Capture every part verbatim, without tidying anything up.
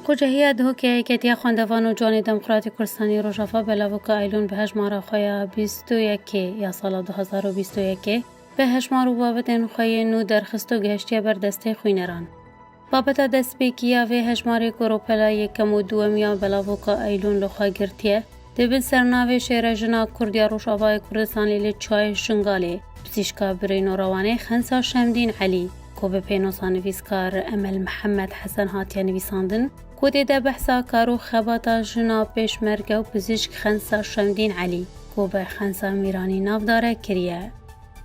Xucehiya Duhokê ya Yeketiya Xwendevan û Ciwanê Demokratîk Kurdistanê Rojava belavoka Eylûn bi hejmara xwe ya bîst û yekê ya sala du hezar û bîst û yekê bi hejmar û babetên xwe yên nû derxist û gihiştiye ber destê xwîneran. Babeta destpêkî ya vê hejmarê ku ropela yekem û duwem ya belavoka Eylûn li xwe girtiye, di bin sernavê Şêrejina Kurd ya Rojavayê Kurdistanê li Çiyayê Şingalê, pizîşka birîn û rewanê Xensa Şemdîn Elî, ku bi pênûsa nivîskar Emel Mihemed Hesen hatiye nivîsandin, ku tê de behsa kar û xebata jina pêşmerge û pizîşk Xensa Şemdîn Elî, ku bi Xensa Mîranî navdar e, kiriye.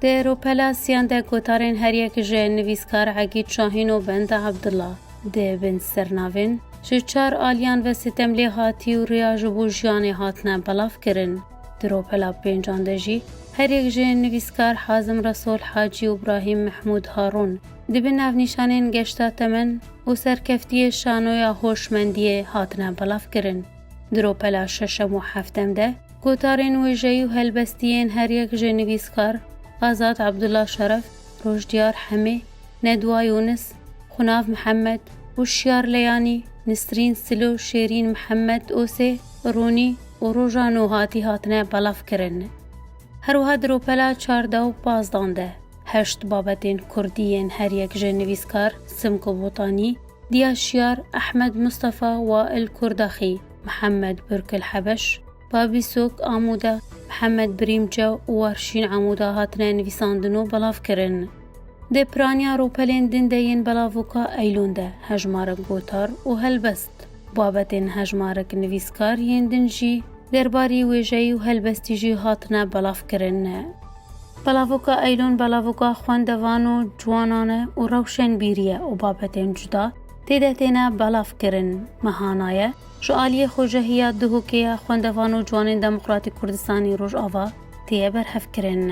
Di ropela siyan de gotarên her yek ji nivîskar Egîd Şahîn û Benda Abdullah, di bin sernavên ji çar aliyan ve sitem lê hatî û riya ji bo jiyanê hatine belav kirin. Di ropela pêncan de jî her yek ji nivîskar Hazim Resol Hacî û Brahîm Mehmûd Harûn, di bin navnîşanên Geşta Temen û Serkeftiyê Şanoya Hoşmendiyê hatine belav kirin. Di ropela şeşem û heftem de gotarên wêjeyî û helbestiyên her yek ji nivîskar Azad Abdullah Şeref, Rojdiya Hemê, Nedwa Yûnis, Xunav Mihemed, Huşyar Leyanî, Nisrîn Silo, Şêrîn Mihemed, Osê Rûnî û Roja Nûhatî hatine belav kirin. Her wiha di ropela çardeh û pazdan de heşt babetên kurdî yên her yek ji nivîskar Simko Botanî, Diya Şiyar, Ehmed Mustafa, Wail Kurdaxî, Mihemed Burkil Hebeş, Babî Sok Amuda, Mihemed Birîmce û Warşîn Amuda hatine nivîsandin û belav kirin. Di piraniya ropelên din de yên belavoka Eylûn de hejmarek gotar û helbest, babetên hejmarek nivîskar yên din jî derbarî wêjeyî û helbestî jî hatine belav kirin. Belavoka Eylûn belavoka xwendevan û ciwanan e û rewşenbîrî ye û babetên cuda tê de têne belav kirin. Mehana ye, ji aliyê Xocehiya Duhokê ya Xwendevan û Ciwanên Demokratîk Kurdistanê Rojava têye berhevkirin.